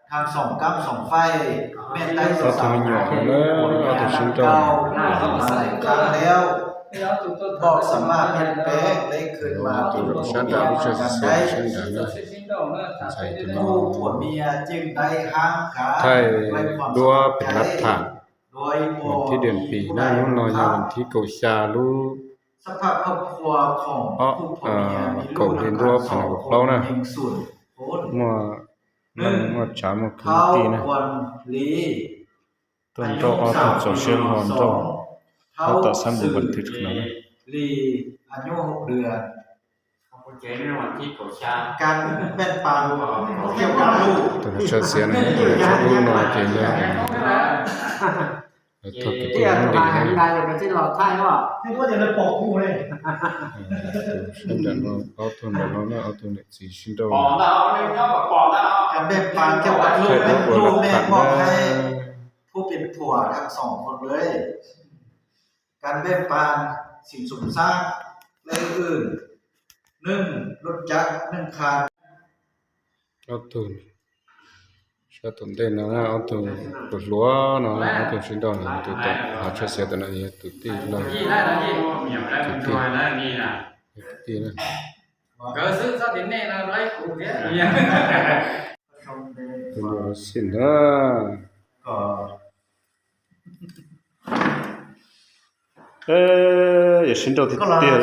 Thaj xoom kam xoom faij, mej tais xoom xaav, ob tug sib nrauj, ob tug sib nrauj, sab nram lub tsev sib nrauj na, ntxhais tus no thaij duab pem lab tham, thib diam pim na, hnub no yog thib kaum xya lub kaum hli ntuj ob phav nees nkaum plaub na, muaj neeg muaj tshav muaj khwv tij na. Tuaj nrauj ob tug txaus siab hlo nrauj, tab tom xab npum npas thwv no na. Tus no tshaj xiav no, tus no tshaj hlub no ces yog tug kwv tij Hmoob Lis na. Sab nram no, ob tug nram no na, ob tug niam txiv sib nrauj. Thaij duab pem lab tham na. Kan npej pas sim xum xab, leej wb, neeg, lub cav, neeg kha. Ob tug sab tom ntej no, ob tug tus hluas no, ob tug sib nrauj no, tus tom hav tshaj xiav tus no yog tus tij laug, tus tij, tus tij na. Tus no xij na. Yog sib nrauj tiag tiag.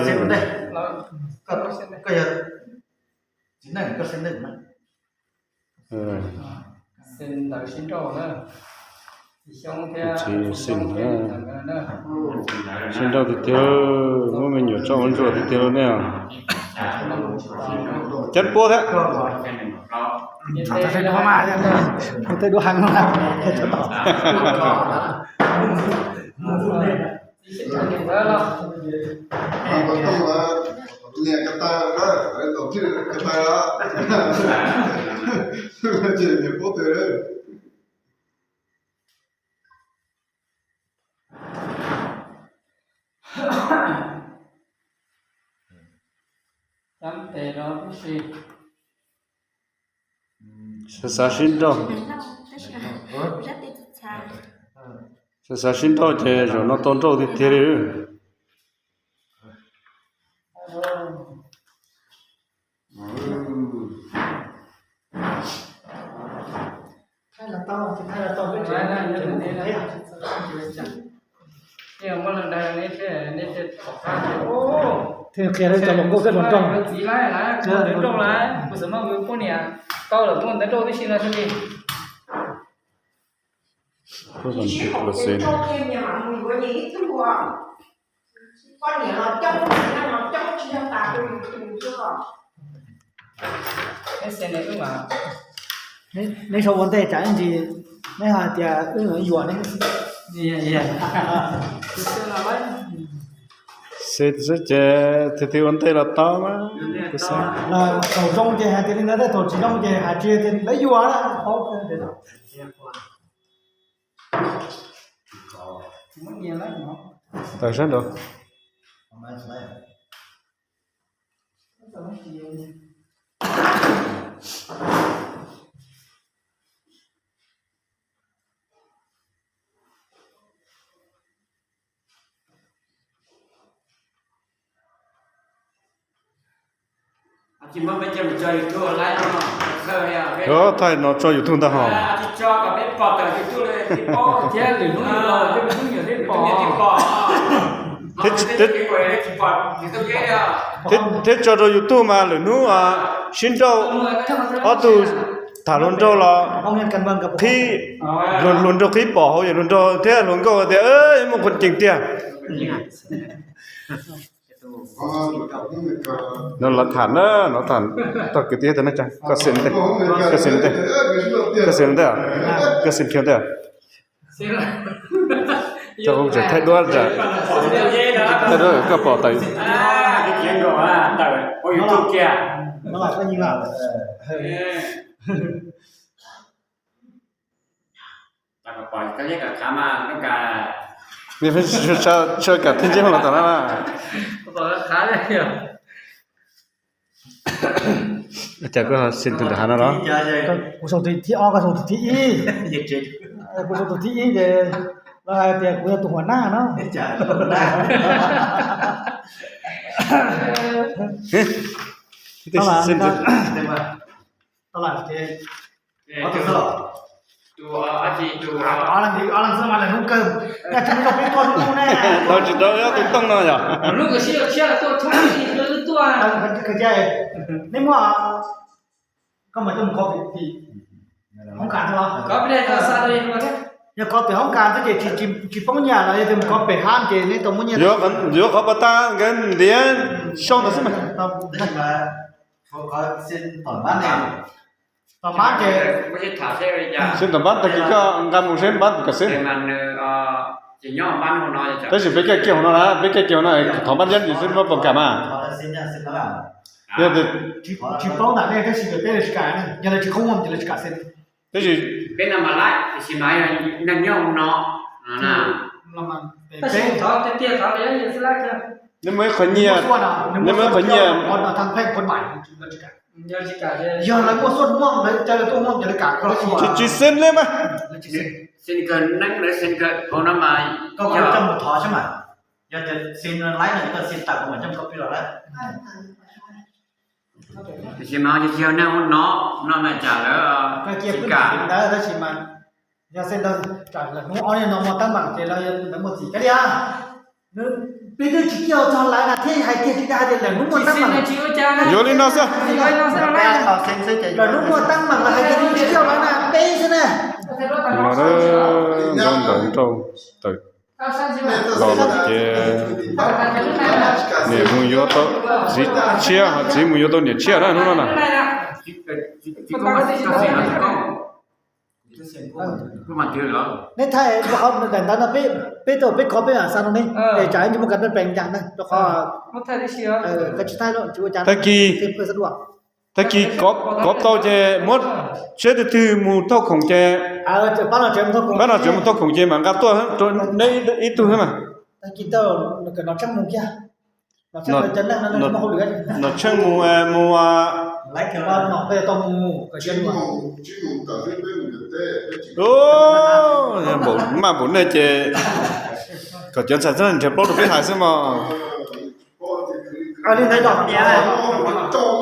Txiv xij na, sib nrauj tiag tiag, muab me nyuam tso ua ntsuag tiag tiag ne. Cab puab thiab. Tej duab heev no. Xav xav sib nrauj, xav xav sib nrauj ces zaum no tau nrauj tiag tiag li. Thiaj qhia rau cov hluas nkauj thiab hluas nraug. Txiv laij lawm, kuv xav muab kuv poj niam tau lawm, muaj ntawv nrauj tib si no xwb li. Neb sau ua ntej tsam ib ntsis neb hais tias wb yuam ne. Xav xav ces thiaj ua ntej los tau mas. Thaum zoo ces hais tias li ntawd, thaum tsis zoo ces hais tias lawv yuam. Tawm sab nraud. Thaij no tso YouTube ntag hos. Thiab tso rau YouTube mas lwm hnub sib nrauj, ob tug tham hluas nraug los qhib, hluas nraug qhib pom hauv yam hluas nraug thiab hluas nkauj tias muaj qhov ceev tiag. No lawv tham na, lawv tham tog kwv tij tau na, koj xav ntej, koj xav ntej, koj xav ntej, koj xav khiav ntej. Koj kuj tseem thaij duab, thaij duab koj pom tawm. Sawv kam thiaj ntsib los tom no na. Cas koj xeem tus nram hav no los? Kuv xeem tus thib ob, koj xeem tus thib ib. Kuv xeem tus thib ib ces lawv hais tias kuv yog tus huam naj no. Tau lawm ces, ob leeg xwb mas lawm hnub kawg, nyob tsis tau peb tuaj hnub ne. Tau tsis tau ob tug tooj no yom. Nej muaj, koj mam coj mus kov pem hoob kas xwb los? Yog kov pem hoob kas xwb ces tsis poob nyiaj los yog tias mus kov pem hab ces nej tau muab nyiaj. Yuav qhov pas tag nkawd ntiav sau ntawd xwb mas. Tom pab ces, xeem tom pab tag kis koj nqa mus seb pab tus kam xwb. Tab sis peb caij kiag hauv no na, peb caij kiag hauv no thov pab Yeeb ces xwb muab pom kam mas. Yog tias tsis paub ntawm nej tab sis peb tsis kam, yog lawv tsis khoob ces lawv tsis kam xeem. Tab sis peb no mas laib, tab sis mas neeg nyob hauv no, nej muaj ib qho nyiaj, nej muaj ib qho nyiaj. Yog lawv muaj xuaj muaj lawv caw lawv tuaj muaj ces lawv kam, tsis xeem li mas. Xeem kawg neeg lawv xeem kawg hauv no mas koj coj mus thov seb mas. Yog tias xeem laib no koj xeem tas kuv mam coj koj pib los lawm. Tiam sis mas yog neeg hauv no, no mas tsam lawv tsis kam. Tab sis mas yog xeem ntawd tsam lawv hnub ob niag no muaj teeb meem ces lawv muaj txim kiag li. Peb twb tsis coj txog lawv na thiaj hais kiag tsis dag tias lawv hnub muaj teeb meem. Yuav li no xwb. Lawv hnub muaj teeb meem lawv hais tias twb tsis coj lawv na peb xwb na. Nrau ntawv nrau tawm los lawm ces niam mus yuav tau txiv tshiab, ho txiv mus yuav tau niam tshiab na hnub no na. Nej thaij rau qhov daim ntawv no peb, peb tau peb kov peb mam xa rau nej es tsam ib ntsis muaj kas pej peem ncaj na rau qhov tsis thaij, tsis ua cas. Tag kis, tag kis kov tau ces muab seb tus twg mus thauj khoom ces pab nom tswv mus thauj khoom ces mam nqa tuaj rau neb ib tug xwb mas. Nom Tsheej mus, mus, maj npaum nej ces kom cov ntxhais txhob nrhiav plaub rau peb hais xwb mog. Ob tug me nyuam, ob tug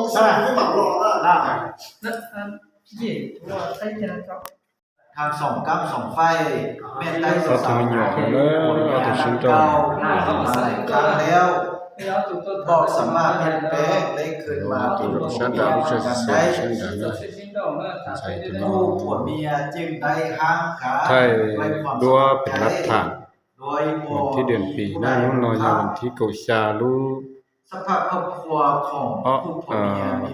sib nrauj, ob tug sab nrad lub tsheb sab nrad na, ntxhais tus no thaij duab pem lab tham. Vas thib diam pis na, hnub no yog vas thib kaum xya lub ob,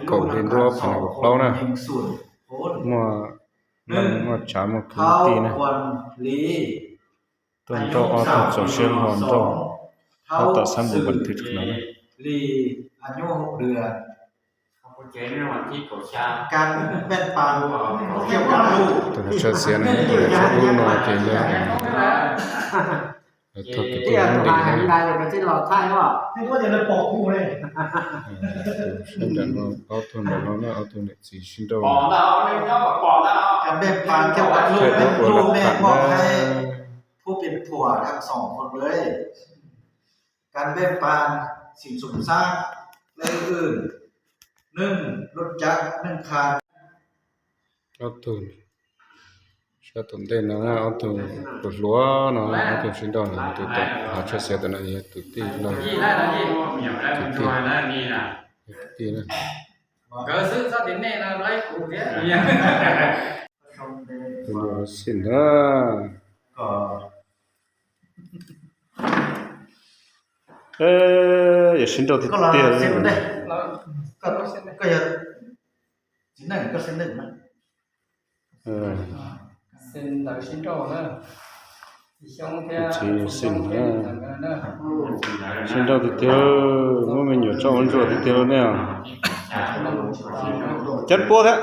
kaum hli ntuj ob phav nees nkaum plaub na. Muaj, muaj tsav muaj kwv tij na, tuaj nrauj ob tug txaus siab hlo nrauj, ob tom xab npum npas thwv no na. Tus no tshaj xiav na, tus no tshaj ub no ces yog tog kwv tij Hmoob Lis na. Sab nram no, ob tug nram no na, ob tug niam txiv sib nrauj. Thaij duab ua lab tham na. Ob tug sab tom ntej no, ob tug tus hluas no, ob tug sib nrauj no, tus tom hav tshaj xiav tus no yog tus tij no, tus tij, tus tij na. Tus no xij na. Yog sib nrauj tiag tiag. Txiv xij na, sib nrauj tiag tiag, muab me nyuam tso ua ntsuag tiag tiag ne. Cab puab thiab.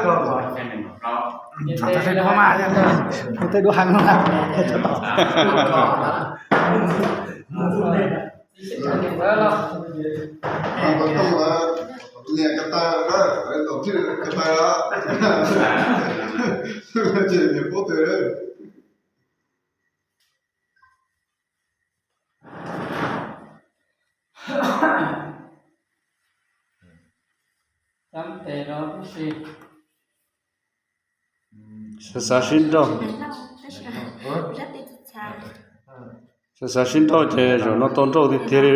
Tej dua heev no. Niam ka tas, tom thwj ka tas, ces niam paub twg. Xav xav sib nrauj, xav xav sib nrauj ces zaum no tau nrauj tiag tiag li.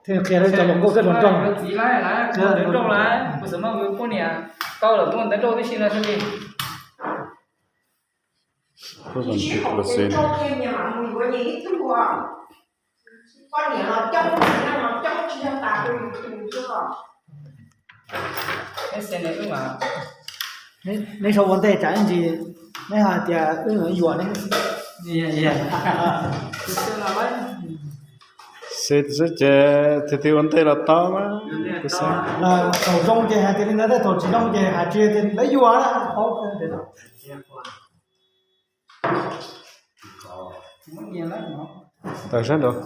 Thiaj qhia rau cov hluas nkauj thiab hluas nraug. Txiv laij lawm, kuv xav muab kuv poj niam tau lawm, muaj ntawv nrauj tib si no xwb li. Neb sau ua ntej tsam ib ntsis neb hais tias wb yuam ne. Xav xav ces thiaj ua ntej los tau mas. Thaum zoo ces hais tias li ntawd, thaum tsis zoo ces hais tias lawv yuam. Tawm sab nraud.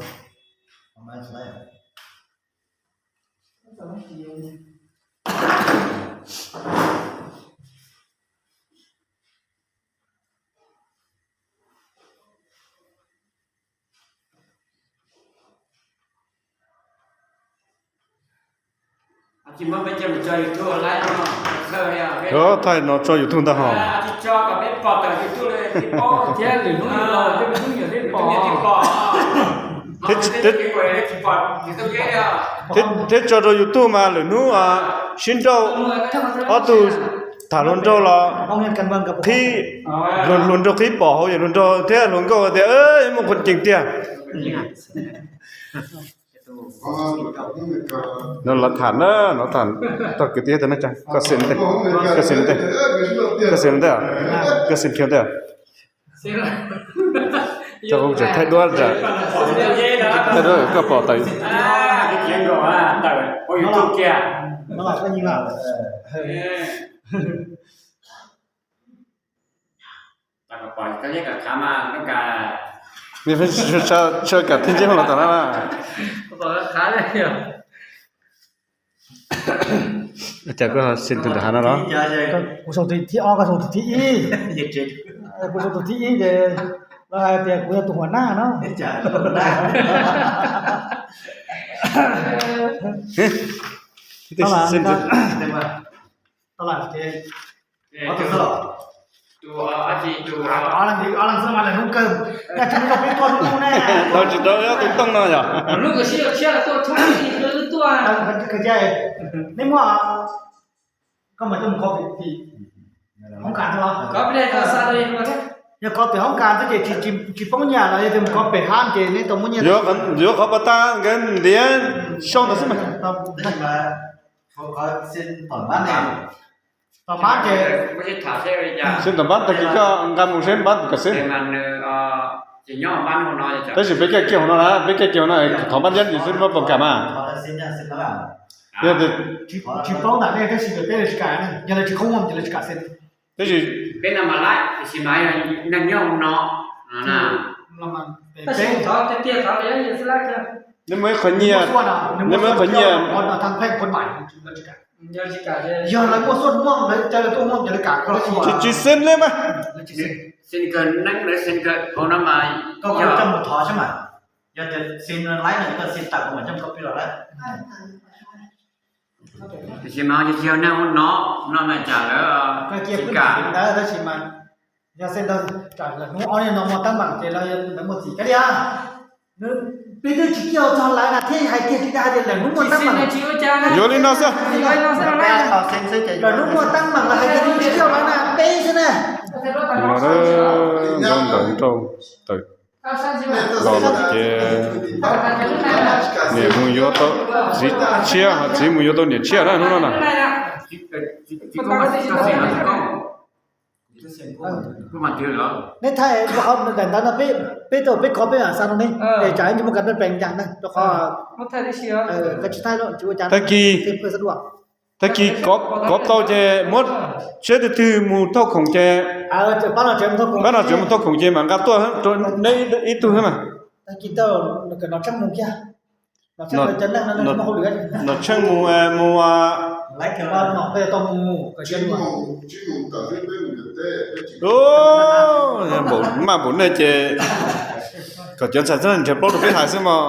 Thaij no tso YouTube ntag hos. Thiab tso rau YouTube mas lwm hnub sib nrauj, ob tug tham hluas nraug los qhib, hluas nraug qhib pom hauv yam hluas nraug thiab hluas nkauj tias muaj qhov cees tiag. No lawv tham na, lawv tham txog kwv tij tau na, koj xav ua ntej, koj xav ua ntej, koj xav khiav ntej. Koj tseem thaij duab, thaij duab koj pom tawm. Nws pheej tshaj kam thib ntsej muag los tom no na. Cas koj xav tus nram hav no los? Kuv sau tus thib ob, koj sau tus thib ib. Kuv sau tus thib ib ces lawv hais tias kuv yog tus huam naj no. Ob leeg xwb mas lawv hnub kawg, yog tsis muaj peb tuaj hnub ne. Tau tsis tau ob tug tooj no yog. Neb muaj, koj mas coj mus kho tim hoob kas xwb los? Yog kho tim hoob kas xwb ces tsis poob nyiaj los yog tias mus kho pem hab ces neb tau muaj nyiaj. Yuav qhov pas tag nkawd ntiav sau ntawd xwb mas. Tom npab ces, xwb tom npab tag kis koj nqa mus seb npab tus kam xwb. Tab sis peb caij kiag hauv no na, peb caij kiag hauv no thov npab ntiab ntsis xwb npab puas kam mas. Yog tias tsis paub ntawm nej tab sis peb tsis kam, yog lawv tsis khoob ces lawv tsis kam xwb. Tab sis peb no mas laib, tab sis mas neeg nyob hauv no, neb muaj ib qho nyiaj, neb muaj ib qho nyiaj. Yog lawv muaj xuaj muaj lawv caw lawv tuaj muaj ces lawv kam, tsis xeeb li mas. Xeeb kawg neeb lawv xeeb kawg hauv no mas, koj coj mus thov seb mas. Yog tias xeeb laib no koj xeeb tawm kuv mam coj koj pib los laib. Tiam sis mas tsis yog neeg hauv no, no mas tsam lawv tsis kam. Tab sis mas yog xeeb ntawd tsam lawv hnub ob niag no muaj teeb meem ces lawv muaj txim kiag li. Peb twb tsis kiag txog lawv na thiaj hais kiag li hais tias lawv hnub muaj teeb meem. Yuav li no xwb. Lawv hnub muaj teeb meem lawv hais tias tsis kiag lawv na peb xwb na. Nrau ntawv nrau tawm los ces niam mus yuav tau txiv tshiab, ho txiv mus yuav tau niam tshiab na hnub no na. Neb thaij qhov daim ntawv no peb Peb tau peb kov peb mam xa no ne, es tsam ib ntsis muaj kas peb pees ncas na, rau qhov koj tsis thaij los tsis ua cas. Tag kis, tag kis kov tau ces muab siab twg twg mus thauj khoom ces, pab nom tswv mus thauj khoom ces mam nqa tuaj rau neb ib tug xwb mas. Nom Tsheej mus, mus, maj npaum nej ces kom cov ntxhais txhob nrhiav plaub rau peb hais xwb mog.